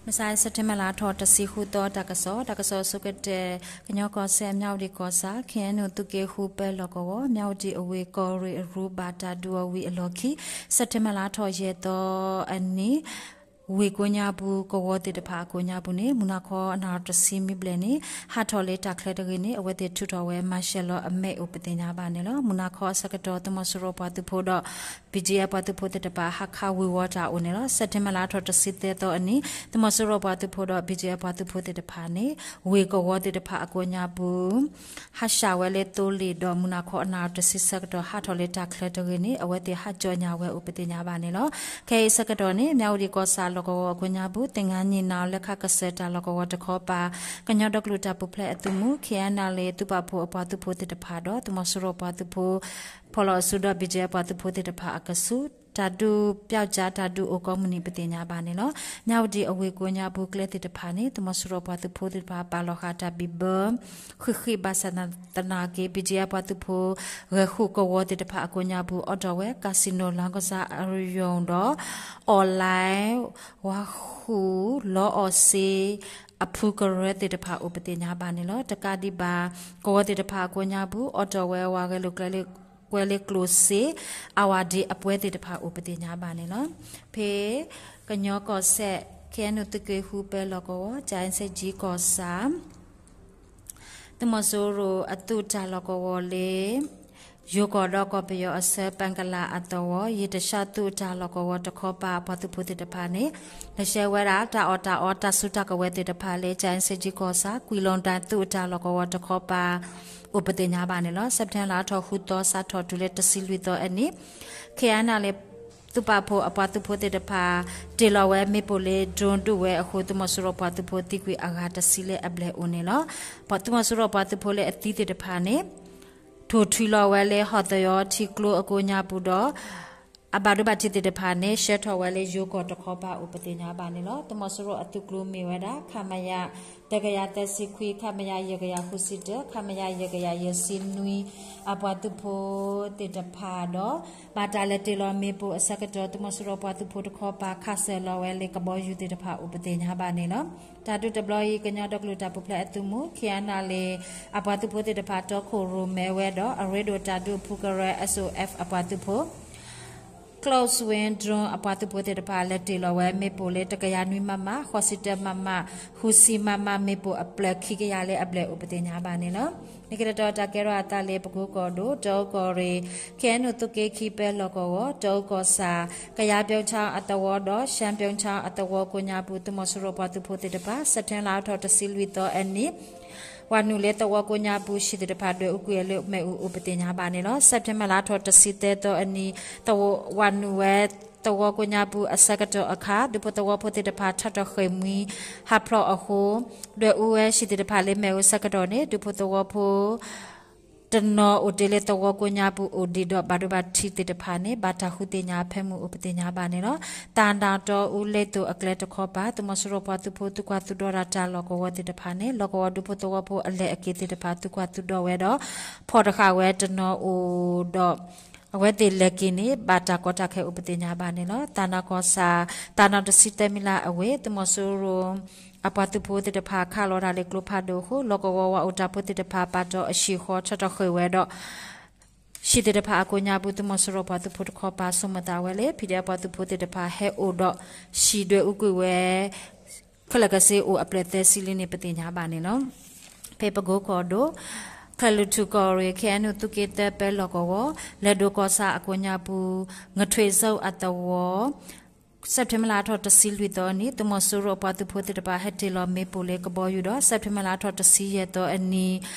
မဆါ စဲးပထ့ဘၢၣ်လါထီၣ်တဆံဃုသီ တၢ်ကစီၣ်, တၢ်ကစီၣ်အဆိကတၢၢ်, ကညီကီၢ်စဲၣ် မြဝတီကီၢ်ဆၣ် ခ့ၣ်အဲၣ်ယူၣ် သုးက့ဃု ပၢလီၢ်ကဝီၤ မြဝတီအဝ့ၢ် ကီၢ်ရ့ၣ်အရူဘၣ် တၢ်ဒုးအီၤဝံၤအလီၢ်ခံ စဲးပထ့ဘၢၣ်လါထီၣ်ယဲၢ်သီအနံၤ ဝ့ၢ်ကိးညါပူၤ ကဝီၤသ့ၣ်တဖၣ်အကိးညါပူၤန့ၣ် မုၢ်နၤခီအနၣ်ရံၣ်တဆံမံဘျဲၣ်န့ၣ် ဟးထီၣ်လၢတၢ်ချၢတဂ့ၤန့ၣ် အဝဲသ့ၣ်ထုးထီၣ်ဝဲ martial law အမဲာ်အိၣ်ပသ့ၣ်ညါဘၣ်န့ၣ်လီၤ. မုၢ်နၤခီအဆၢကတီၢ် သုးမီၤစိရိၤပှၤသုးဖိဒီး ဘံၣ်ကၠံၣ်အဲၣ် ပှၤသုးဖိသ့ၣ်တဖၣ် ဟးခးဝ့ၤဝီၤတၢ်အိၣ်န့ၣ်လီၤ. စဲးပထ့ဘၢၣ်လါထီၣ်တဆံသၢသီအနံၤ သုးမီၤစိရိၤပှၤသုးဖိဒီး ဘံၣ်ကၠံၣ်အဲၣ် ပှၤသုးဖိသ့ၣ်တဖၣ်န့ၣ် ဝ့ၢ်ကဝီၤသ့ၣ်တဖၣ်အကိးညါပူၤ ဟးဆှဲးဝဲလၢသိလ့ၣ်ဒီး မုၢ်နၤခီအနၣ်ရံၣ်တဆံဆၢကတီၢ် ဟးထီၣ်လၢတၢ်ချၢတဂ့ၤန့ၣ် အဝဲသ့ၣ်ဟးကၠီၣ်ညါဝဲအိၣ်ပသ့ၣ်ညါဘၣ်န့ၣ်လီၤ. ခဲအံၤအဆၢကတီၢ်န့ၣ် မြဝတီကီၢ်ဆၣ်လီၢ်ကဝီၤအကိးညါပူၤ သင်္ဃန်းညီနောင် လဲၤခးကစၢၢ်တၢ်လီၢ်ကဝီၤတခီပၤ ကညီဒီကလုာ်တၢ်ပူၤဖျဲးအသုးမုၢ် ခ့ၣ်အဲၣ်ယူၣ် သုးပာ်ဖှိၣ်အပှၤသုးဖိသ့ၣ်တဖၣ်ဒီး သုးမီၤစိရိၤပှၤသုးဖိ ဖီၣ်လီၤအစုဒီး ဘံၣ်ကၠံၣ်အဲၣ် ပှၤသုးဖိသ့ၣ်တဖၣ်အကဆူး တၢ်ဒုးပျောက်ကျား တၢ်ဒုးအိၣ်ကိးမုၢ်နံၤပသ့ၣ်ညါဘၣ်န့ၣ်လီၤ. မြဝတီအဝ့ၢ်ကိးညါပူၤ ကျဲသ့ၣ်တဖၣ်န့ၣ် သုးမီၤစိရိၤပှၤသုးဖိသ့ၣ်တဖၣ် ပာ်လီၤဃာ်တၢ်ဘံၣ်ဘၢ ဃံးဃံး ဘၣ်ဆၣ်သနာ်က့ ဘံၣ်ကၠံၣ်အဲၣ် ပှၤသုးဖိ ဂဲၤဃုာ်ကဝီၤသ့ၣ်တဖၣ်အကိးညါပူၤ အိးထီၣ်ဝဲ casino လောင်းကစားရုံ ဒီး online ဝၤဃုာ်လီအီၣ်စ့ အဖုကရၢသ့ၣ်တဖၣ်အိၣ်ပသ့ၣ်ညါဘၣ်န့ၣ်လီၤ. တကးဒံးဘၣ် ကဝီၤသ့ၣ်တဖၣ်အကိးညါပူၤ အိးထီၣ်ဝဲ ဝၤဂဲၤလိာ်ကျဲလၢကျိၣ်စ့ အဝၤဒ့အပှဲၤသ့ၣ်တဖၣ်အိၣ်ပသ့ၣ်ညါဘၣ်န့ၣ်လီၤ. ဖဲကညီကီၢ်စဲၣ် ခ့ၣ်အဲၣ်ယူၣ် သုးက့ဃု ပၢလီၢ်ကဝီၤ ကၠဲးစ့ကၠံကီၢ်ဆၣ် သုးမီၤစိရိၤအသုးတၢ်လီၢ်ကဝီၤလၢ ယိၤကီၢ်ဒီးကီၢ်ပယီၤအဆၢ ပန်ကလၣ်အသဝီ ယ့ၣ်တဆှၣ်သုးတၢ်လီၢ်ကဝီၤတခီပၤ အပှၤသုးဖိသ့ၣ်တဖၣ်န့ၣ် လဲၤဆှဲဝဲဒၣ် တၢ်အီၣ်တၢ်အီ တၢ်စုတၢ်ကဝဲၤသ့ၣ်တဖၣ်လၢ ကၠဲးစ့ကၠံကီၢ်ဆၣ် ကွံလိၣ်တၢ် သုးတၢ်လီၢ်ကဝီၤတခီပၤ အိၣ်ပသ့ၣ်ညါဘၣ်န့ၣ်လီၤ. စဲးပထ့ဘၢၣ်လါထီၣ်ဃုသီ စးထီၣ်တုၤလၢတဆံလွံၢ်သီအနံၤ ခ့ၣ်အဲၣ်ယူၣ် သုးပာ်ဖှိၣ်အပှၤသုးဖိသ့ၣ်တဖၣ် တ့ၢ်လီၤဝဲမ့ၣ်ပိၢ်လၢ drone ဒုးဝဲအဃိ သုးမီၤစိရိၤပှၤသုးဖိသံကွံာ်အဂၤတဆံလၢအဘျဲၣ်အိၣ်န့ၣ်လီၤ. သုးမီၤစိရိၤပှၤသုးဖိလၢအသံသ့ၣ်တဖၣ်န့ၣ် ထိၣ်ထွံလီၤဝဲလၢ ဟီၣ်သယီထံကျိအကိးညါပူၤဒီး အဘၣ်ဒိဘၣ်ထံးသ့ၣ်တဖၣ်န့ၣ် ဆှၢထီၣ်ဝဲလၢယိၤကီၢ်တခီပၤအိၣ်ပသ့ၣ်ညါဘၣ်န့ၣ်လီၤ. သုးမီၤစိရိၤအသုးကျိၤမ့ၢ်ဝဲဒၣ် ခမရ သၢကယၤသၢဆံခွံ, ခမရ ယဲၢ်ကယၤဃုဆံတၢ, ခမရ ယဲၢ်ကယၤယဲၢ်ဆံနွံ အပှၤသုးဖိသ့ၣ်တဖၣ်ဒီး ဘၣ်တၢ်လဲၤတ့ၢ်လီၤမ့ၣ်ပိၢ်အဆၢကတီၢ် သုးမီၤစိရိၤပှၤသုးဖိတခီပၤ ခးစၢၤလီၤဝဲလၢကဘီယူၤသ့ၣ်တဖၣ်အိၣ်ပသ့ၣ်ညါဘၣ်န့ၣ်လီၤ. တၢ်ဒုးတဘျီအံၤ ကညီဒီကလုာ်တၢ်ပူၤဖျဲးအသုးမုၢ် ခ့ၣ်အဲၣ်ယူၣ် အပှၤသုးဖိသ့ၣ်တဖၣ် တီခိၣ်ရိၣ်မဲဝဲဒီး အရ့ဒိၣ်တၢ်ဒုးအဖုကရၢ SOF အပှၤသုးဖိ Close Range Drone အပှၤသုးဖိသ့ၣ်တဖၣ် လဲၤတ့ၢ်လီၤဝဲမ့ၣ်ပိၢ်လၢ တကယၤနွံ မမ, ဃိးဆံတၢ မမ, ဃုဆံ မမ မ့ၣ်ပိၢ်အဖျၢၣ်ခံကယၤလၢအဘျဲၣ်အိၣ်ပသ့ၣ်ညါဘၣ်န့ၣ်လီၤ. လၢခံတတီၤ တၢ်ကဲထီၣ်အသးလၢပကိကီၢ်ဒိၣ် တအူကီၢ်ရ့ၣ် ခ့ၣ်အဲၣ်ယူၣ် သုးက့ခံ ပၢလီၢ်ကဝီၤ တအူကီၢ်ဆၣ် ကယၤပျိၣ်ချောင်းအသဝီဒီး ရှမ်းပျိုချောင်းအသဝီကိးညါပူၤ သုးမီၤစိရိၤပှၤသုးဖိသ့ၣ်တဖၣ် စဲးပထ့ဘၢၣ်လါထီၣ်တဆံလွံၢ်သီအနံၤ ဝၤနုာ်လၢသဝီကိးညါပူၤ ဟံၣ်သ့ၣ်တဖၣ်ဒွဲၣ်အူကွံာ်အီၤလၢမ့ၣ်အူအိၣ်ပသ့ၣ်ညါဘၣ်န့ၣ်လီၤ. စဲးပထ့ဘၢၣ်လါထီၣ်တဆံသၢသီအနံၤ ဝၤနုာ်ဝဲသဝီကိးညါပူၤအဆၢကတီၢ်အခါ ဒူဖိသဝီဖိသ့ၣ်တဖၣ် ထီၣ်ထီၣ်ဃ့ၢ်မှံဟးဖျိးအဃိ ဒွဲၣ်အူဝဲဟံၣ်သ့ၣ်တဖၣ်လၢမ့ၣ်အူအဆၢကတီၢ်န့ၣ် ဒူဖိသဝီဖိ တနီၤအိၣ်တ့ၢ်လၢသဝီကိးညါပူၤအိၣ်ဒံးဒီး ဘၣ်ဒိဘၣ်ထံးသ့ၣ်တဖၣ်န့ၣ် ဘၣ်တၢ်ဃုသ့ၣ်ညါအဖၢမုၢ်အိၣ်ပသ့ၣ်ညါဘၣ်န့ၣ်လီၤ. သၣ်နၣ်တီအူလ့သိၣ်အကျဲတခီပၤ သုးမီၤစိရိၤပှၤသုးဖိ သုးကွၢ်သုးဒီတၢ်လီၢ်ကဝီၤသ့ၣ်တဖၣ်န့ၣ် လီၢ်ကဝီၤဒူဖိသဝီဖိအလဲၤအက့ၤသ့ၣ်တဖၣ် သုးကွၢ်သုးဒီဝဲဒီး ဖီၣ်တဃာ်ဝဲတနီၤအိၣ်ဒီး အဝဲသ့ၣ်လဲၤက့ၤန့ၣ် ဘၣ်တၢ်ကီတၢ်ခဲအိၣ်ပသ့ၣ်ညါဘၣ်န့ၣ်လီၤ. သၣ်နၣ်ကီၢ်ဆၣ် သၣ်နၣ်တဆံတၢမံၤလၢ်အဝ့ၢ် သုးမီၤစိရိၤ အပှၤသုးဖိသ့ၣ်တဖၣ် ခးလီၤတၢ်လၢကျိဖးဒိၣ်အဃိ လီၢ်ကဝီၤဝၤအိၣ်တၢ်ဖိသ့ၣ်တဖၣ် ပာ်တီၤအဟံၣ်ဃီ ထီၣ်ထီၣ်ဃ့ၢ်ဝဲဒီး ဟံၣ်သ့ၣ်တဖၣ်အကိးညါပူၤ သုးမီၤစိရိၤပှၤသုးဖိတခီပၤ ဆိကမိၣ်သးဝဲလၢ ဖံဒဲး အပှၤသုးဖိသ့ၣ်တဖၣ် ဟဲအိၣ်ဒီး ဟံၣ်ဒွဲၣ်အူကွံာ်ဝဲ ခဲလၢာ်ခဲဆ့အိၣ်အဖျၢၣ်သၢဆံလံန့ၣ် ပသ့ၣ်ညါဘၣ်န့ၣ်လီၤ. ဖဲပကိကီၢ်ဒိၣ် ကၠဲၤလွီၢ်ထူၣ်ကီၢ်ရ့ၣ် ခ့ၣ်အဲၣ်ယူၣ် သုးက့သၢ ပၢလီၢ်ကဝီၤ လဲၤဒိၣ်ကီၢ်ဆၣ်အကိးညါပူၤ ငထွ့ၣ်စိအသဝီ စဲးပထ့ဘၢၣ်လါထီၣ်တဆံလွံၢ်သီအနံၤ သုးမီၤစိရိၤအပှၤသုးဖိသ့ၣ်တဖၣ် ဟဲတ့ၢ်လီၤမ့ၣ်ပိၢ်လၢကဘီယူၤဒီး စဲးပထ့ဘၢၣ်လါထီၣ်တဆံယဲၢ်သီအနံၤ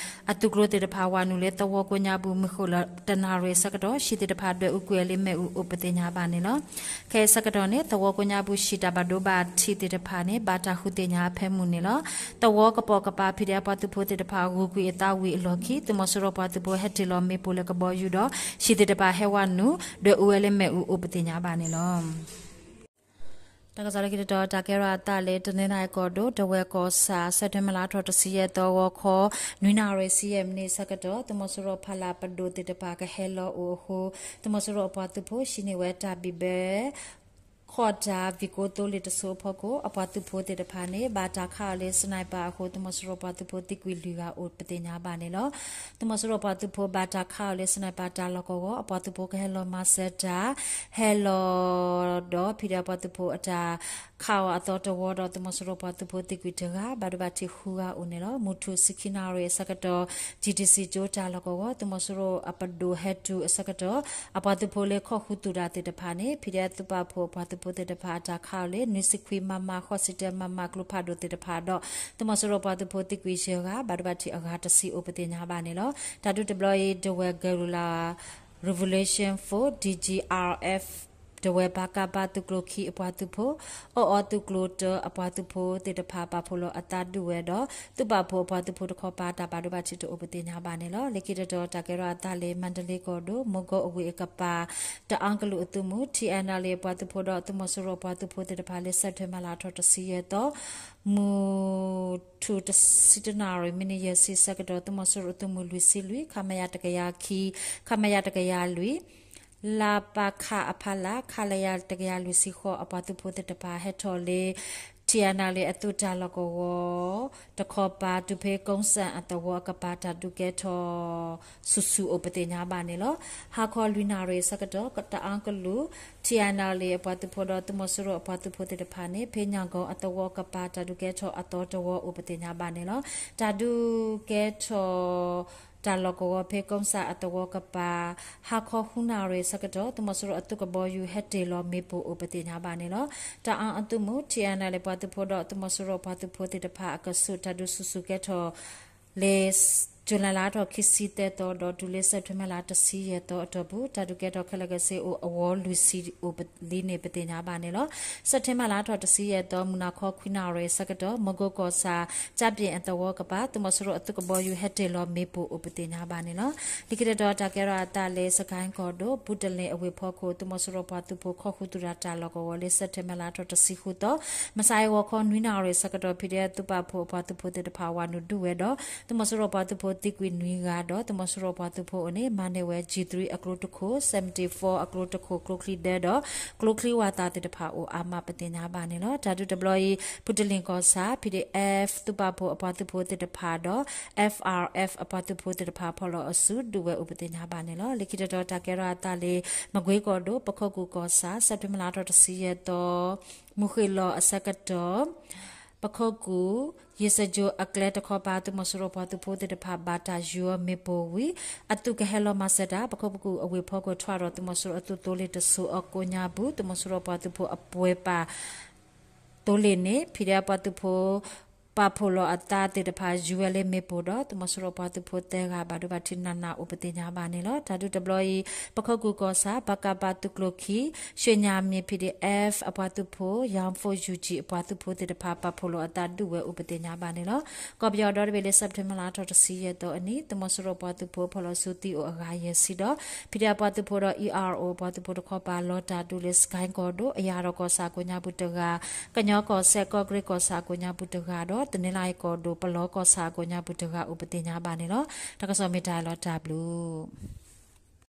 အသုးကျိၤသ့ၣ်တဖၣ် ဝၤနုာ်လၢသဝီကိးညါပူၤ မုၢ်ဃုာ်လီၤတနၣ်ရံၣ်အဆၢကတီၢ် ဟံၣ်သ့ၣ်တဖၣ်ဒွဲၣ်အူကွံာ်အီၤလၢမ့ၣ်အူအိၣ်ပသ့ၣ်ညါဘၣ်န့ၣ်လီၤ. ခဲအံၤအဆၢကတီၢ်န့ၣ် သဝီကိးညါပူၤ ဟံၣ်တၢ်ဘၣ်ဒိဘၣ်ထံးသ့ၣ်တဖၣ်န့ၣ် ဘၣ်တၢ်ဃုသ့ၣ်ညါအဖၢမုၢ်န့ၣ်လီၤ. သဝီကပိာ်ကပၤ ဖံဒဲး အပှၤသုးဖိသ့ၣ်တဖၣ် ဂုာ်ကွံာ်အသးဝံၤအလီၢ်ခံ သုးမီၤစိရိၤပှၤသုးဖိ ဟဲတ့ၢ်လီၤမ့ၣ်ပိၢ်လၢကဘီယူၤဒီး ဟံၣ်သ့ၣ်တဖၣ်ဟဲဝၤနုာ် ဒွဲၣ်အူဝဲလၢမ့ၣ်အူအိၣ်ပသ့ၣ်ညါဘၣ်န့ၣ်လီၤ. တၢ်ကစီၣ်လၢခံတတီၤ တၢ်ကဲထီၣ်အသးလၢ တနီသရံၣ်ကီၢ်ဒိၣ် တဝဲၢ်ကီၢ်ဆၣ် စဲးပထ့ဘၢၣ်လါထီၣ်တဆံယဲၢ်သီ ဂီၤခီ နွံနၣ်ရံၣ်ဆံယဲၢ်မံးနံးအဆၢကတီၢ် သုးမီၤစိရိၤဖးလၢ်ပဒိၣ်သ့ၣ်တဖၣ် ကဟဲလီၤအိၣ်အဃိ သုးမီၤစိရိၤအပှၤသုးဖိ ဟံးန့ၢ်ဝဲတၢ်ဘံၣ်ဘၢ ဃီၣ်တၢ် ဝံၣ်ကိသိလ့ၣ်တစိၤအဖီခိၣ် အပှၤသုးဖိသ့ၣ်တဖၣ်န့ၣ် ဘၣ်တၢ်ခးအီၤလၢ sniper အဃိ သုးမီၤစိရိၤပှၤသုးဖိသံကွံာ်လွံၢ်ဂၤအိၣ်ပသ့ၣ်ညါဘၣ်န့ၣ်လီၤ. သုးမီၤစိရိၤပှၤသုးဖိဘၣ်တၢ်ခးအီၤလၢ sniper တၢ်လီၢ်ကဝီၤ အပှၤသုးဖိကဟဲလီၤမၤစၢၤတၢ် ဟဲလီၤဒီး ဖံးဒဲး အပှၤသုးဖိအတၢ်ခးအီၤအသီတဝီဒီး သုးမီၤစိရိၤပှၤသုးဖိသံကွံာ်တဂၤ ဘၣ်ဒိဘၣ်ထံးဃုဂၤအိၣ်န့ၣ်လီၤ. မုၢ်ထူၣ်ဆံခံနၣ်ရံၣ်အဆၢကတီၢ် GTC ကၠိတၢ်လီၢ်ကဝီၤ သုးမီၤစိရိၤအပဒိၣ်ဟဲတုၤအဆၢကတီၢ် အပှၤသုးဖိလၢခိၣ်ဃုသူၣ်တၢ်သ့ၣ်တဖၣ်န့ၣ် ဖံးဒဲး သုးပာ်ဖှိၣ်အပှၤသုးဖိသ့ၣ်တဖၣ်အတၢ်ခးအီၤလၢ နွံဆံခွံ MM ဃိးဆံတၢ MM ကျိဖးဒိၣ်သ့ၣ်တဖၣ်ဒီး သုးမီၤစိရိၤပှၤသုးဖိသံကွံာ်ယဲၢ်ဂၤ ဘၣ်ဒိဘၣ်ထံးအဂၤတဆံအိၣ်ပသ့ၣ်ညါဘၣ်န့ၣ်လီၤ. တၢ်ဒုးတဘျီအံၤ ဒဝဲၢ် Guerrilla Revolution Force DGRF ဒဝဲၢ် ပကဖ သုးကျိၤခံအပှၤသုးဖိ အီၣ်အီသုးကျိၤတၢအပှၤသုးဖိသ့ၣ်တဖၣ် ပာ်ဖှိၣ်လီၤအသးဒုးဝဲဒီး သုးပာ်ဖှိၣ်အပှၤသုးဖိတခီပၤ တၢ်ဘၣ်ဒိဘၣ်ထံးတအိၣ်ပသ့ၣ်ညါဘၣ်န့ၣ်လီၤ. လၢခံတတီၤ တၢ်ကဲထီၣ်အသးလၢ မါဒလ့ကီၢ်ဒိၣ် မူကိအဝ့ၢ်အကပၤ တအၣ်ကလုာ်အသုးမုၢ် TNLA အပှၤသုးဖိဒီး သုးမီၤစိရိၤအပှၤသုးဖိသ့ၣ်တဖၣ်လၢ စဲးပထ့ဘၢၣ်လါထီၣ်တဆံယဲၢ်သီ မုၢ်ထူၣ်တဆံတနၣ်ရံၣ် မံးနံးယဲၢ်ဆံဆၢကတီၢ် သုးမီၤစိရိၤအသုးမုၢ်လွံၢ်ဆံလွံၢ် ခမရ တကယၤခံ ခမရ တကယၤလွံၢ် လပခ အဖီလာ် ခလရ တကယၤလွံၢ်ဆံဃိး အပှၤသုးဖိသ့ၣ်တဖၣ် ဟဲထီၣ်လၢ TNLA အသုးတၢ်လီၢ်ကဝီၤ တခီပၤ တုၤဖဲ ကိစၣ်အသဝီအကပၤ တၢ်ဒုးကဲထီၣ်ဆူၣ်ဆူၣ်အိၣ်ပသ့ၣ်ညါဘၣ်န့ၣ်လီၤ. ဟါခီလွံၢ်နၣ်ရံၣ်အဆၢကတီၢ် တအၣ်ကလုာ် TNLA အပှၤသုးဖိဒီး သုးမီၤစိရိၤအပှၤသုးဖိသ့ၣ်တဖၣ်န့ၣ် ဖဲညၣ်ကိၣ်အသဝီအကပၤ တၢ်ဒုးကဲထီၣ်အသီတဝီအိၣ်ပသ့ၣ်ညါဘၣ်န့ၣ်လီၤ. တၢ်ဒုးကဲထီၣ် တၢ်လီၢ်ကဝီၤဖဲ ကိစၣ်အသဝီကပၤ ဟါခီဃုနၣ်ရံၣ်အဆၢကတီၢ် သုးမီၤစိရိၤအသုးကဘီယူၤ ဟဲတ့ၢ်လီၤမ့ၣ်ပိၢ်အိၣ်ပသ့ၣ်ညါဘၣ်န့ၣ်လီၤ. တအၣ်အသုးမုၢ် TNLA ပှၤသုးဖိဒီး သုးမီၤစိရိၤပှၤသုးဖိသ့ၣ်တဖၣ် အကဆူး တၢ်ဒုးဆူၣ်ဆူၣ်ကဲထီၣ်လၢ ကၠူၤလဲလါထီၣ်ခံဆံသၢသီဒီး တုၤလၢ စဲးပထ့ဘၢၣ်လါတဆံယဲၢ်သီအတီၢ်ပူၤ တၢ်ဒုးကဲထီၣ်ခဲလၢာ်ခဲဆ့အိၣ် အဝီလွံၢ်ဆံအိၣ်လံန့ၣ် ပသ့ၣ်ညါဘၣ်န့ၣ်လီၤ. စဲးပထ့ဘၢၣ်လါထီၣ်တဆံယဲၢ်သီ မုၢ်နၤခီခွံနၣ်ရံၣ်အဆၢကတီၢ် မူကိကီၢ်ဆၣ် ကၠၣ်ပ့ၣ်အသဝီကပၤ သုးမီၤစိရိၤအသုးကဘီယူၤ ဟဲတ့ၢ်လီၤမ့ၣ်ပိၢ်အိၣ်ပသ့ၣ်ညါဘၣ်န့ၣ်လီၤ. လၢခံတတီၤ တၢ်ကဲထီၣ်အသးလၢ စကဲၣ်ကီၢ်ဒိၣ် ဘုတလ့ၣ်အဝ့ၢ်ဖီခိၣ် သုးမီၤစိရိၤပှၤသုးဖိ ခိၣ်ဃုသူၣ်တၢ်လီၢ်ကဝီၤလၢ စဲးပထ့ဘၢၣ်လါထီၣ်တဆံဃုသီ မုၢ်ဆါအံၤ ဂီၤခီနွံနၣ်ရံၣ်အဆၢကတီၢ် ဖံးဒဲး သုးပာ်ဖှိၣ်အပှၤသုးဖိသ့ၣ်တဖၣ် ဝၤနုာ်ဒုးဝဲဒီး သုးမီၤစိရိၤပှၤသုးဖိသံကွံာ်နွံဂၤဒီး သုးမီၤစိရိၤပှၤသုးဖိအအိၣ်န့ၣ် မၤန့ၢ်ဝဲ G three အကျိတခိၣ် seventy four အကျိတခိၣ် ကျိချံဒၢဒီး ကျိချံဝၤသးသ့ၣ်တဖၣ်အိၣ်အါမးပသ့ၣ်ညါဘၣ်န့ၣ်လီၤ. တၢ်ဒုးတဘျီအံၤ ဘုတလ့ၣ်ကီၢ်ဆၣ် PDF သုးပာ်ဖှိၣ်အပှၤသုးဖိသ့ၣ်တဖၣ်ဒီး FRF အပှၤသုးဖိသ့ၣ်တဖၣ် ဖီၣ်လီၤအစုဒုးဝဲအိၣ်ပသ့ၣ်ညါဘၣ်န့ၣ်လီၤ. လၢခံတတီၤ တၢ်ကဲထီၣ်အသးလၢ မကွ့ကီၢ်ဒိၣ် ပခိၣ်ကူၣ်ကီၢ်ဆၣ် စဲးပထ့ဘၢၣ်လါထီၣ်တဆံယဲၢ်သီ မုၢ်ဃ့ၢ်လီၤအဆၢကတီၢ် ပခိၣ်ကူၣ် ယ့ၣ်စၢကၠိအကျဲတခီပၤ သုးမီၤစိရိၤပှၤသုးဖိသ့ၣ်တဖၣ် ဘၣ်တၢ်ယုၢ်အီၤမ့ၣ်ပိၢ်ဝံၤ အသုးကဟဲလီၤမၤစၢၤတၢ် ပခိၣ်ကူၣ်အဝ့ၢ်ဖီခိၣ် ထွဲဒီး သုးမီၤစိရိၤအသုးသိလ့ၣ်တစိၤအကိးညါပူၤ သုးမီၤစိရိၤပှၤသုးဖိအပှဲၤပာ် သိလ့ၣ်န့ၣ် PDF ပှၤသုးဖိ ပာ်ဖှိၣ်လီၤအသးသ့ၣ်တဖၣ် ယုၢ်ဝဲလၢမ့ၣ်ပိၢ်ဒီး သုးမီၤစိရိၤပှၤသုးဖိသၢဂၤ ဘၣ်ဒိဘၣ်ထံးနးနးအိၣ်ပသ့ၣ်ညါဘၣ်န့ၣ်လီၤ. တၢ်ဒုးတဘျီအံၤ ပခိၣ်ကူၣ်ကီၢ်ဆၣ် ပကဖ သုးကျိၤခံ ရွှေညါမြင့် PDF အပှၤသုးဖိ ယၣ်ဖီၣ် ယူၢ်ကၠံ အပှၤသုးဖိသ့ၣ်တဖၣ် ပာ်ဖှိၣ်လီၤအသးဒုးဝဲအိၣ်ပသ့ၣ်ညါဘၣ်န့ၣ်လီၤ. ကီၢ်ပယီၤဒီတဘ့ၣ်လၢ စဲးပထ့ဘၢၣ်လါထီၣ်တဆံယဲၢ်သီအနံၤ သုးမီၤစိရိၤပှၤသုးဖိ ဖီၣ်လီၤစုသံအိၣ်အဂၤယဲၢ်ဆံဒီး PDF ပှၤသုးဖိဒီး ERO ပှၤသုးဖိတခီပၤ လီၤတၢ်ဒုးလၢ စကဲၣ်ကီၢ်ဒိၣ် အယၤဒီးကီၢ်ဆၣ်အကိးညါပူၤတဂၤ, ကညီကီၢ်စဲၣ် ကီၢ်ကရ့ၣ်ကီၢ်ဆၣ်အကိးညါပူၤတဂၤဒီး တနီသလါအံၤကီၢ်ဒိၣ် ပလီကီၢ်ဆၣ်အကိးညါပူၤတဂၤအိၣ်ပသ့ၣ်ညါဘၣ်န့ၣ်လီၤ. တၢ်ကစီၣ်မ့ၢ်တၢ်လီၤတၢ်ဘျုး